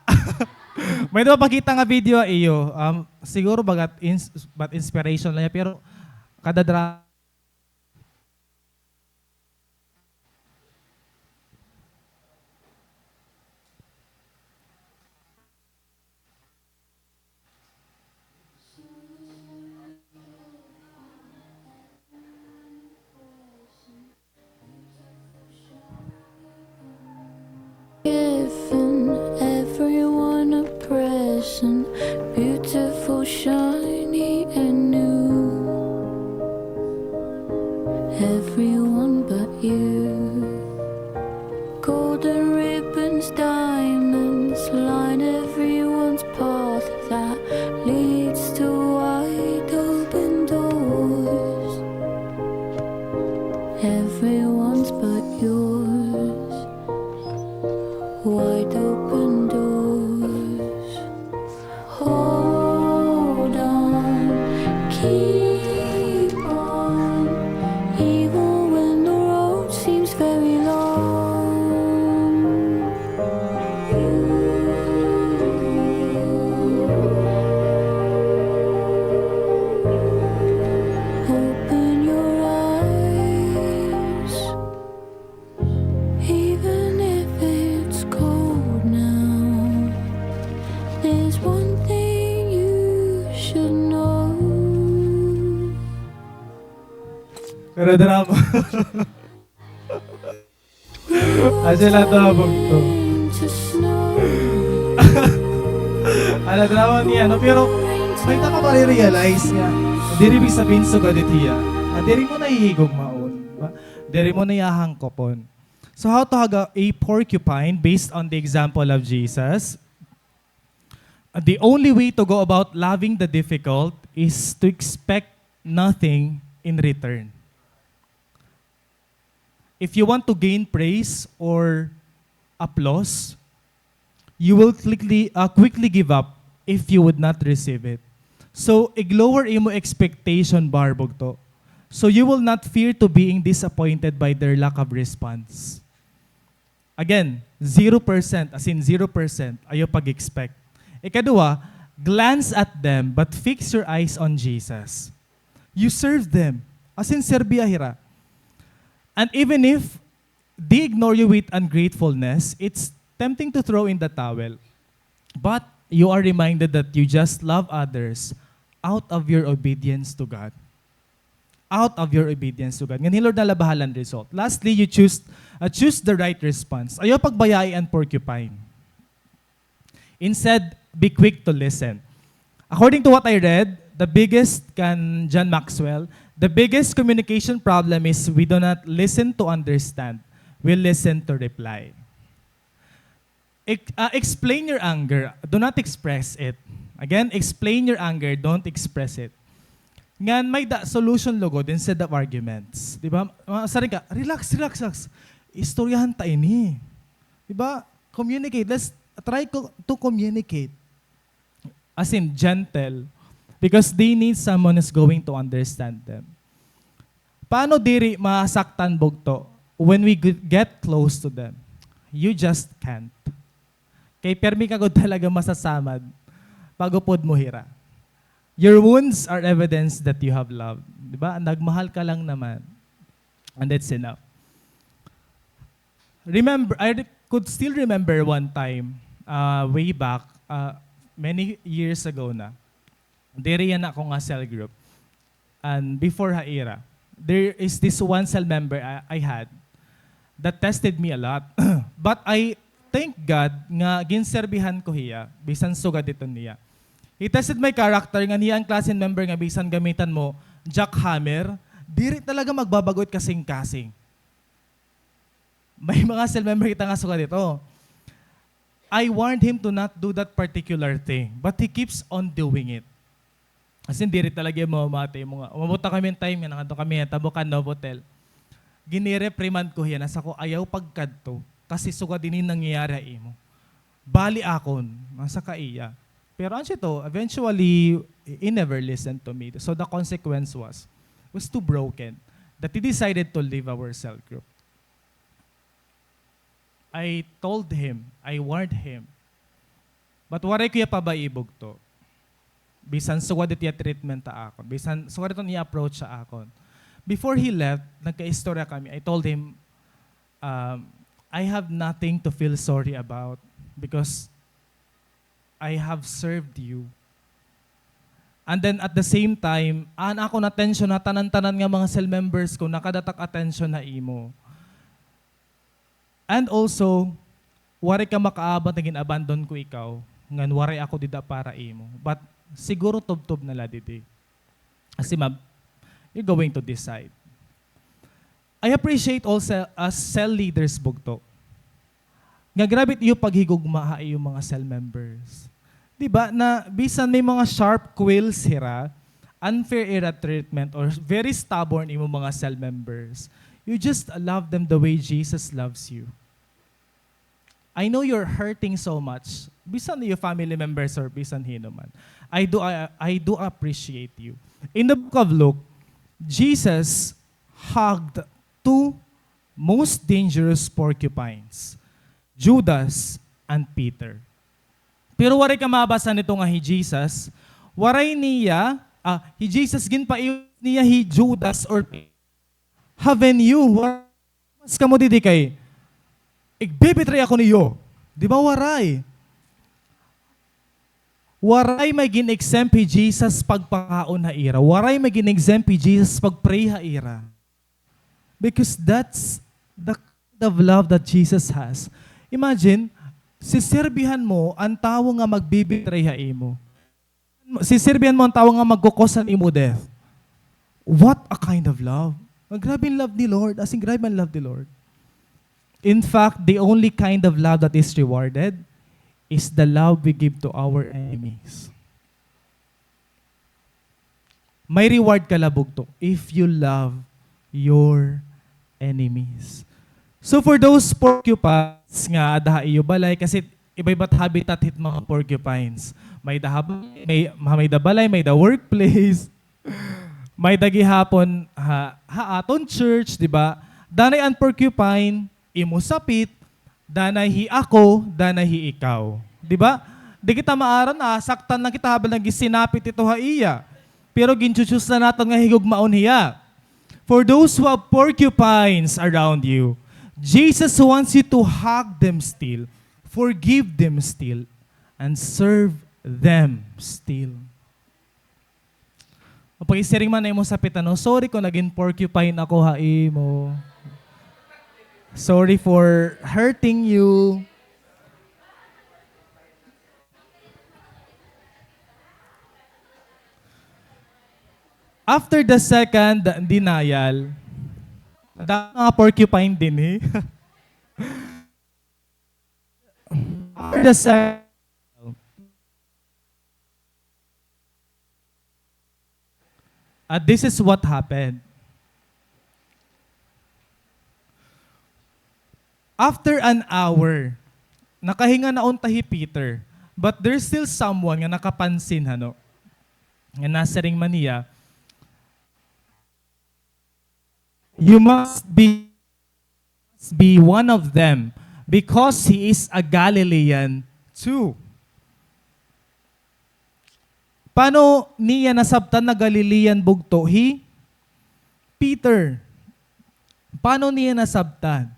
May mapakita nga video ha iyo. Um, siguro bagat ins-, bat inspiration la hiya, pero kada dra- Everyone oppressing, beautiful, shiny and new. Everyone but you. Golden ribbons, diamonds line everyone's path that leads to wide open doors. Everyone's but yours. Wide open doors. Hold on, keep on, even when the road seems very long. Open your eyes. Even if it's cold now, there's one thing you should know. Pero drama. Asa la ito, bugto? Ala, drama niya, no? Pero may ta ka ma-realize nga diri ibig sabihin sugad it hiya. Ah, diri mo na hihigugmaon, di ba? Diri mo na iya hangkupon. So how to hug a, a porcupine based on the example of Jesus? Uh, the only way to go about loving the difficult is to expect nothing in return. If you want to gain praise or applause, you will quickly, uh, quickly give up if you would not receive it. So, ig-lower imo expectation bar, bugto. So, you will not fear to being disappointed by their lack of response. Again, zero percent, as in zero percent, ayaw pag-expect. Ikaduha, glance at them, but fix your eyes on Jesus. You serve them. As in, serbiha hira. And even if they ignore you with ungratefulness, it's tempting to throw in the towel. But you are reminded that you just love others out of your obedience to God. Out of your obedience to God. Ngan hi Lord na la bahala hin result. Lastly, you choose, uh, choose the right response. Ayaw pagbayai an porcupine. Instead, be quick to listen. According to what I read, the biggest, kan John Maxwell, the biggest communication problem is we do not listen to understand. We listen to reply. Ex-, ah, explain your anger. Do not express it. Again, explain your anger. Don't express it. Ngan may-ada solution lugod instead of arguments. Di ba? Mga saring ka, "Relax, relax, relax. Istoryahan ta ini." Di ba? Communicate. Let's try co-, to communicate. As in, gentle. Because they need someone who's going to understand them. Paano diri masaktan, bugto, when we g-, get close to them? You just can't. Kay permi ka gud talaga masasamad pag-upod mo hira. Your wounds are evidence that you have loved. Di ba? Nagmahal ka lang naman. And that's enough. Remember, I re-, could still remember one time, uh, way back, uh, many years ago na. Diri yana ako nga cell group. And before ha ira, there is this one cell member I, I had that tested me a lot. But I thank God nga ginserbihan ko hiya, bisan sugad iton niya. He tested my character, ngan hiya an klase hin member nga bisan gamitan mo jackhammer, diri talaga magbabag-o it kasingkasing. May mga cell member kita nga sugad ito. I warned him to not do that particular thing, but he keeps on doing it. As in, diri talaga iya mamamati. Mga, umabot na kami hin time nga nakadto kami ha Tabokan Novotel. Gini-reprimand ko hiya, nasiring ko, "Ayaw pagkadto, kasi sugad ini nangyayari ha imo." Bali akon, nasiring ko ha iya. Pero ano siya to, eventually, he never listened to me. So the consequence was, was too broken that he decided to leave our cell group. I told him, I warned him. But waray ko hiya pabai, bugto. Bisan sugad it iya treatment ha akon. Bisan sugad iton iya approach ha akon. Before he left, nagkaistorya kami. I told him, um, "I have nothing to feel sorry about because I have served you." And then at the same time, an akon atensyon ha tanan-tanan nga mga cell members ko, nakadata ak atensyon ha imo. And also, waray ka makaabat nga gin-abandon ko ikaw, ngan waray ako dida para imo. But siguro tubtob na la didi. Kasi ma-, you're going to decide. I appreciate all cell, as cell leaders, bugto. Nga grabe it iyo paghigugma ha iyo mga cell members. Di ba, na bisan may mga sharp quills hira, unfair ira treatment, or very stubborn imo mga cell members, you just love them the way Jesus loves you. I know you're hurting so much. Bisan iyo family members or bisan hin-o man. I do, I, I do appreciate you. In the book of Luke, Jesus hugged two most dangerous porcupines, Judas and Peter. Pero waray ka mabasa nito nga hi Jesus, waray niya, ah, hi Jesus, ginpaiwas niya hi Judas or Peter. Haven't you? Waray mas kamo didi kay, "Igbibitray ako niyo." Di ba, waray? Waray may gin-exempt hi Jesus pagpakaon ha ira. Waray may gin-exempt hi Jesus pag-pray ha ira. Because that's the kind of love that Jesus has. Imagine, siserbihan mo an tawo nga magbibitray ha imo. Siserbihan mo an tawo nga magko-cause han imo death. What a kind of love. Ang grabe ang love ni Lord. As in, grabe ang love ni Lord. In fact, the only kind of love that is rewarded is the love we give to our enemies. May reward ka la, bugto, if you love your enemies. So for those porcupines nga ada ha iyo balay, kasi iba-iba it habitat hit mga porcupines. May da ha balay, may, may da balay, may da workplace. May da gihapon ha, ha aton church, di ba? Danay an porcupine, imo sapit, danay hi ako, danay hi ikaw. Di ba? Di kita maaram, nasaktan na kita habang nagsinapit ito ha iya. Pero ginchusyosa naton nga higugmaon hiya. For those who have porcupines around you, Jesus wants you to hug them still, forgive them still, and serve them still. O, pakisiring man ha imo sapit, ano, "Sorry kon nagin porcupine ako ha imo. Sorry for hurting you." After the second denial, damo nga porcupine dinhi. After the second, ah, this is what happened. After an hour, nakahinga na unta hi Peter, but there's still someone nga nakapansin, hano, nga nasiring man hiya, "You must be, must be one of them, because he is a Galilean too." Paano niya nasabtan na Galilean bugto hi Peter? Paano niya nasabtan?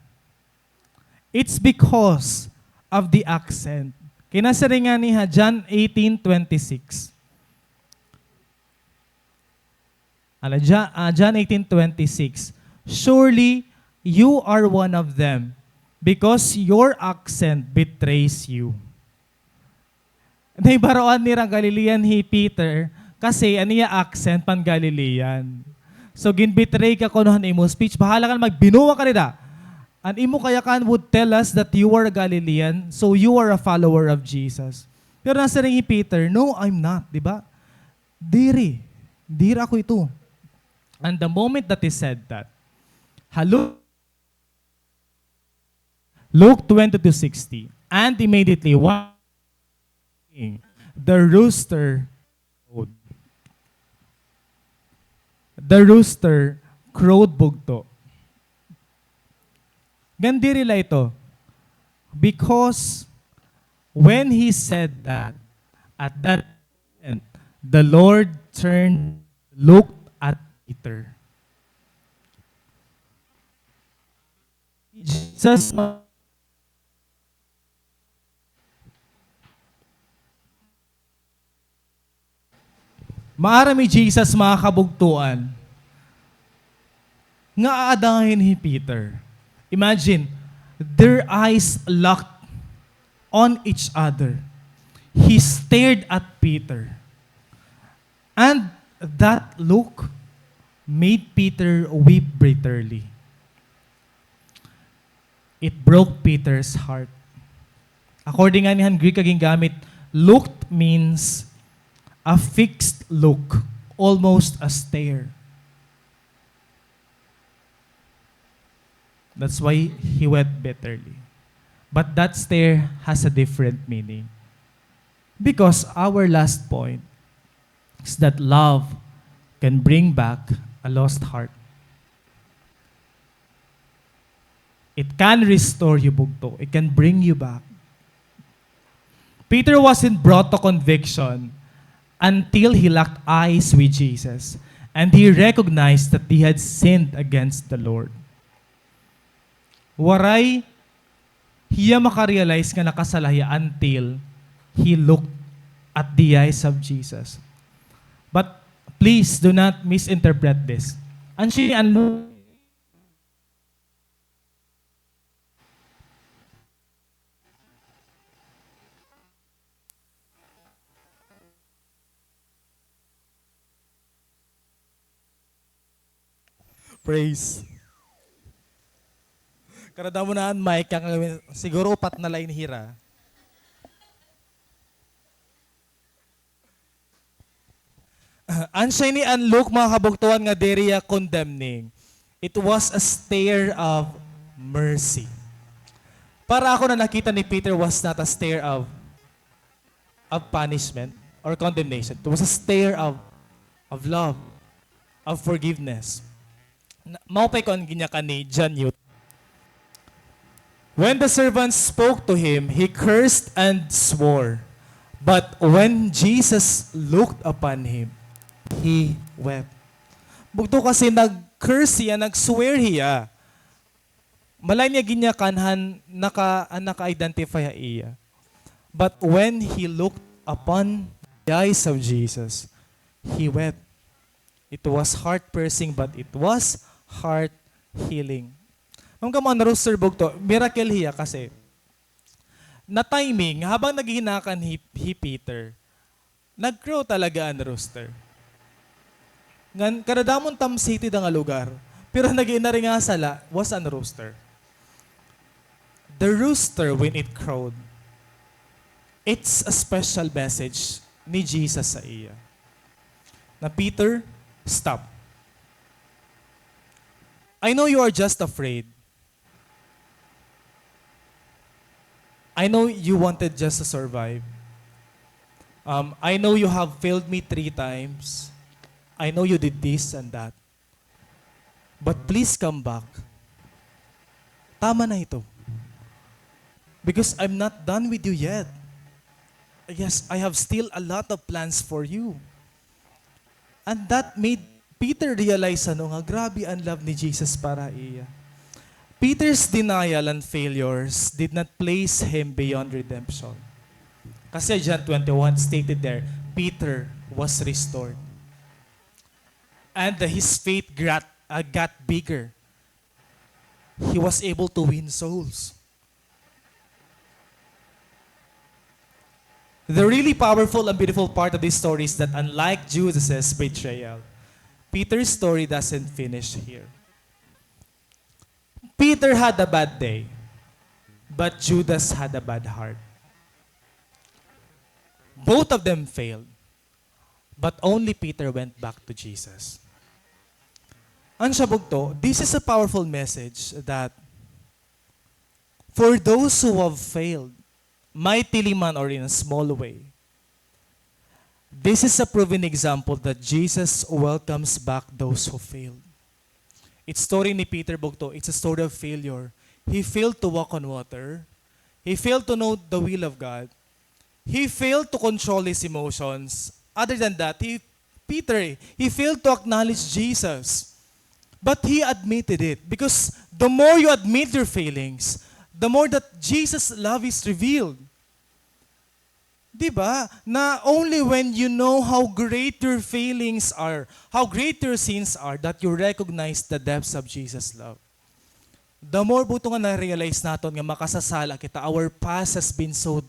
It's because of the accent. Kay nasiring ngani ha John eighteen twenty-six. Ala, Ja-, ah, John eighteen twenty-six, "Surely you are one of them, because your accent betrays you." Nahibaroan nira Galilean hi Peter kasi an iya accent pan-Galilean. So, ginbetray ka kuno han imo speech. Bahala ka na, magbinuang ka dida. An imo kayakan would tell us that you are a Galilean, so you are a follower of Jesus. Pero nasiring hi Peter, "No, I'm not," di ba? "Diri. Diri ako ito." And the moment that he said that, ha Lu-, Luke twenty-two sixty, and immediately, one, the rooster crowed. The rooster crowed bugto. Ngan diri la ito. Because when he said that, at that moment, the Lord turned, looked at Peter. Jesus ma-, maaram hi Jesus, mga kabugtoan, nga aadahin hi Peter. Imagine, their eyes locked. on each other. He stared at Peter. And that look made Peter weep bitterly. It broke Peter's heart. According ngani han Greek nga gingamit, looked means a fixed look, almost a stare. That's why he wept bitterly. But that stare has a different meaning. Because our last point is that love can bring back a lost heart. It can restore you, bugto. It can bring you back. Peter wasn't brought to conviction until he locked eyes with Jesus and he recognized that he had sinned against the Lord. Waray hiya makarealize nga nakasala hiya until he looked at the eyes of Jesus. But please do not misinterpret this. An siya ni an Praise. Kada damo na an mic, kaya siguro upat na la ini hira. An siya ini an look, mga kabugtoan, nga diri hiya condemning. It was a stare of mercy. Para ako, na nakita ni Peter was not a stare of, of punishment or condemnation. It was a stare of, of love, of forgiveness. Na, maupay ko an ginyakan ni John Newton. When the servants spoke to him, he cursed and swore. But when Jesus looked upon him, he wept. Bugto, kasi nag-curse hiya, nag-swear hiya. Malain niya ginyakan han naka-, han naka-identify ha iya. But when he looked upon the eyes of Jesus, he wept. It was heart-piercing, but it was heart-healing. Ngan kamo an rooster, bugto, miracle hiya kasi na-timing, habang naghihinakan hi, hi Peter, nag-crow talaga an rooster. Ngan, kada damo nga tamsiti dida nga lugar, pero an nag-iinaringasa la was an rooster. The rooster, when it crowed, it's a special message ni Jesus sa iya. Na, "Peter, stop. I know you are just afraid. I know you wanted just to survive. Um, I know you have failed me three times. I know you did this and that. But please come back. Tama na ito. Because I'm not done with you yet. Yes, I have still a lot of plans for you." And that made Peter realize, ano, nga grabe an love ni Jesus para iya. Peter's denial and failures did not place him beyond redemption. Kasi John twenty-one stated there, Peter was restored. And his faith got, uh, got bigger. He was able to win souls. The really powerful and beautiful part of this story is that, unlike Judas's betrayal, Peter's story doesn't finish here. Peter had a bad day, but Judas had a bad heart. Both of them failed, but only Peter went back to Jesus. Ano siya, bugto? This is a powerful message that for those who have failed, mightily man or in a small way, this is a proven example that Jesus welcomes back those who failed. It's story ni Peter, bugto. It's a story of failure. He failed to walk on water. He failed to know the will of God. He failed to control his emotions. Other than that, he, Peter, he failed to acknowledge Jesus. But he admitted it, because the more you admit your failings, the more that Jesus' love is revealed. Di ba? Na only when you know how great your failings are, how great your sins are, that you recognize the depths of Jesus' love. The more bugto nga na-realize naton nga makasasala kita, our past has been so,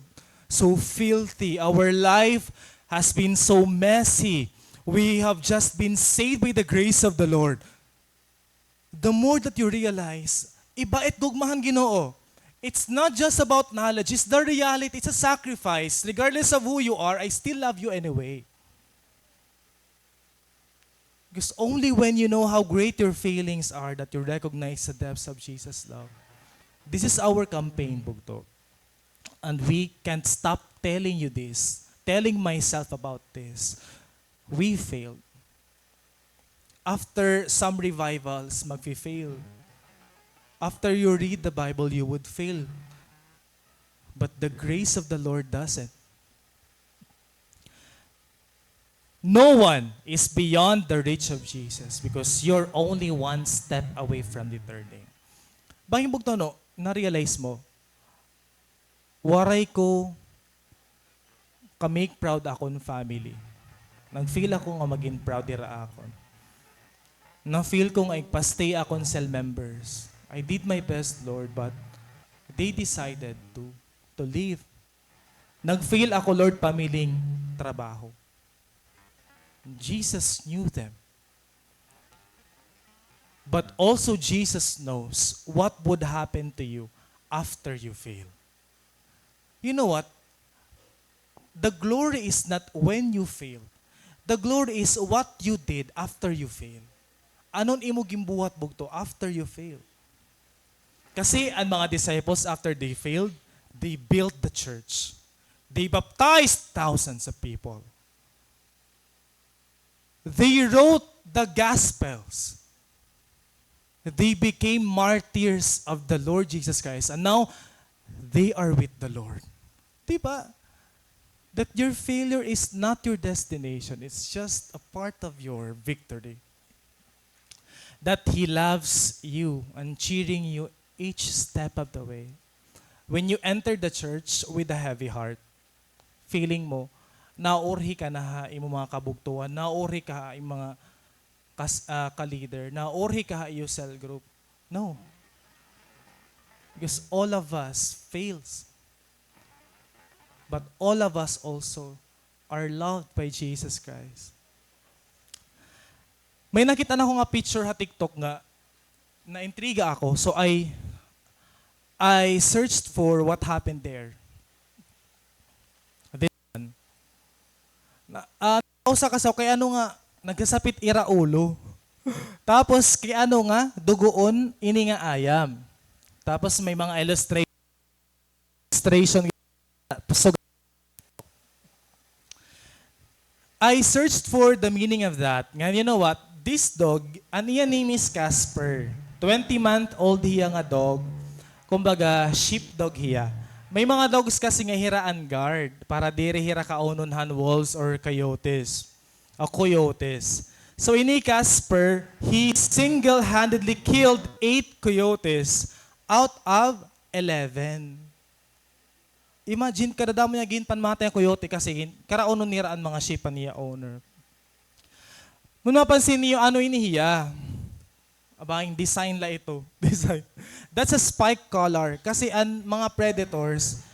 so filthy, our life has been so messy, we have just been saved by the grace of the Lord. The more that you realize, iba it gugma han Ginoo. It's not just about knowledge, it's the reality, it's a sacrifice. Regardless of who you are, I still love you anyway. Because only when you know how great your feelings are that you recognize the depths of Jesus' love. This is our campaign, bugto. And we can't stop telling you this, telling myself about this. We failed. After some revivals, magfi-fail. After you read the Bible, you would fail. But the grace of the Lord doesn't. No one is beyond the reach of Jesus because you're only one step away from the turning. Bangin bugto, no, na-realize mo, waray ko ka-make proud akon family. Nag-fail ako nga magin proud hira akon. Na-fail ko nga igpa-stay akon cell members. I did my best, Lord, but they decided to, to leave. Nag-fail ako, Lord, pamiling trabaho. Jesus knew them. But also Jesus knows what would happen to you after you fail. You know what? The glory is not when you fail. The glory is what you did after you fail. Ano an imo ginbuhat, bugto, after you fail? Kasi an mga disciples, after they failed, they built the church. They baptized thousands of people. They wrote the Gospels. They became martyrs of the Lord Jesus Christ. And now, they are with the Lord. Di ba? That your failure is not your destination. It's just a part of your victory. That He loves you and cheering you each step of the way. When you enter the church with a heavy heart, feeling mo, naurhi ka na ha imo mga kabugtoan, naurhi ka ha imo mga kas-, ah, ka-leader, naurhi ka ha iyo cell group. No. Because all of us fails. But all of us also are loved by Jesus Christ. May nakita na ako nga picture ha TikTok nga naintriga ako. So I, I searched for what happened there. This one. Na, ah, usa ka saw kay ano nga nagsasapit ira ulo. Tapos kay ano nga dugoon ini nga ayam. Tapos may mga illustra-, illustration. So, I searched for the meaning of that. Nga, you know what? This dog, an iya name is Casper. Twenty-month-old hiya nga dog. Kumbaga, sheepdog hiya. May mga dogs kasi nga hira an guard para diri hira kaunon han wolves or coyotes. O coyotes. So, ini Casper, he single-handedly killed eight coyotes out of eleven. Imagine, kadadamo niya ginpanmatay an coyote kasi gin-, karaunon nira an mga sheep han iya owner. Ngan mapansin niyo, ano ini hiya? Aba, an design la ito. Design. That's a spike collar. Kasi an mga predators,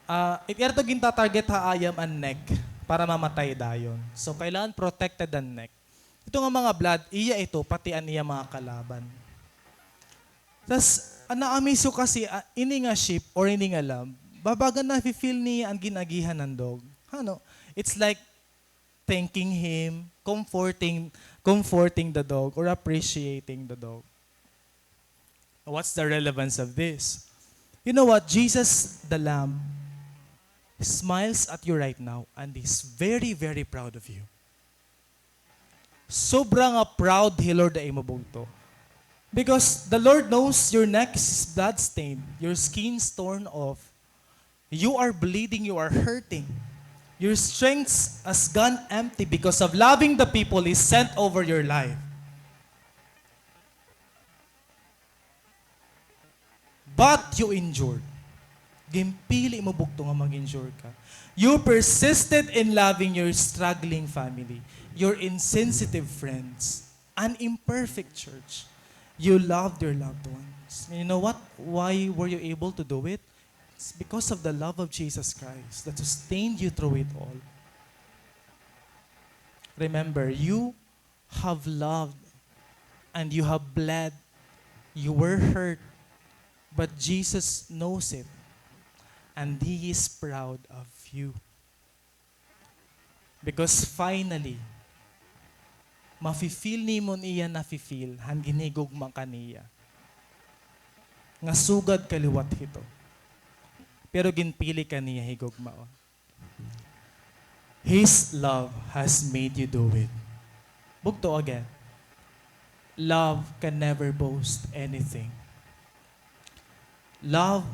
ah, it-, ira ito gintatarget ha ayam an neck para mamatay dayon. So, kailangan protected an neck. Ito nga mga blood, iya ito, pati an iya mga kalaban. Tas, an na-amaze ko kasi, ah, ini nga sheep or ini nga lamb, babaga nafi-feel niya an gin-agihan han dog. Ano? It's like thanking him, comforting, comforting the dog, or appreciating the dog. What's the relevance of this? You know what? Jesus, the Lamb, smiles at you right now and is very, very proud of you. Sobra nga proud hi Lord ha imo bugto. Because the Lord knows your neck is bloodstained, your skin's torn off, you are bleeding, you are hurting. Your strength has gone empty because of loving the people He sent over your life. But you endured. Ginpili mo bugto nga mag-endure ka. You persisted in loving your struggling family, your insensitive friends, an imperfect church. You loved your loved ones. And you know what? Why were you able to do it? It's because of the love of Jesus Christ that sustained you through it all. Remember, you have loved and you have bled. You were hurt, but Jesus knows it, and He is proud of you. Because finally, mafi-feel nimo an iya nafi-feel han ginhigugma ka niya. Nga sugad ka liwat hito. Pero ginpili ka niya higugmaon. His love has made you do it. Bugto again. Love can never boast anything. Love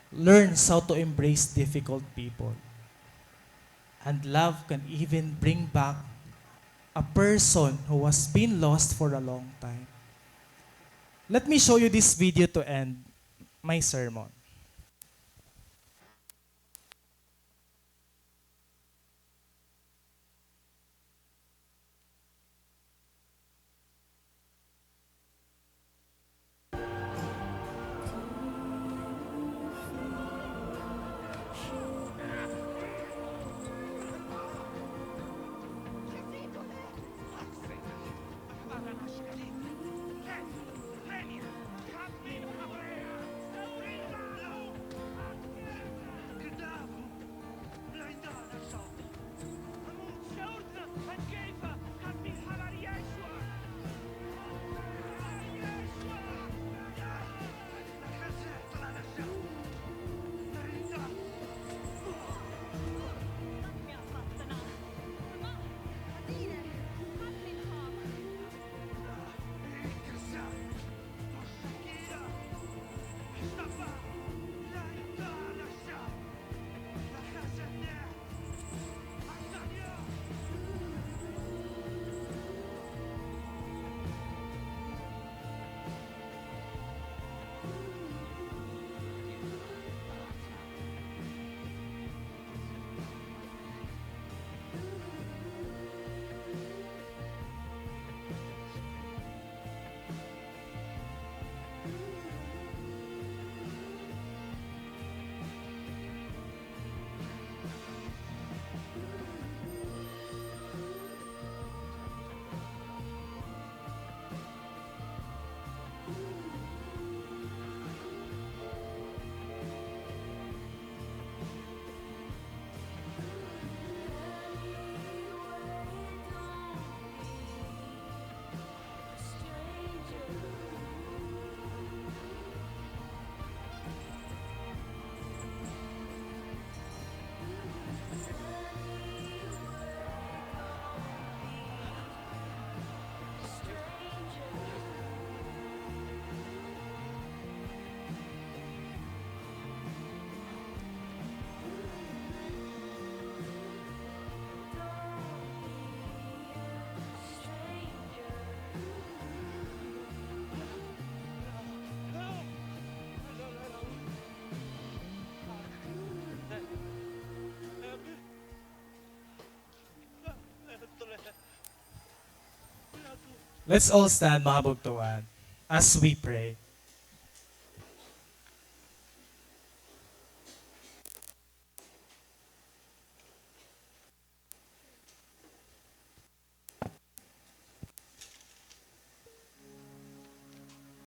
learns how to embrace difficult people. And love can even bring back a person who has been lost for a long time. Let me show you this video to end my sermon. Let's all stand, mga kabugtoan, as we pray.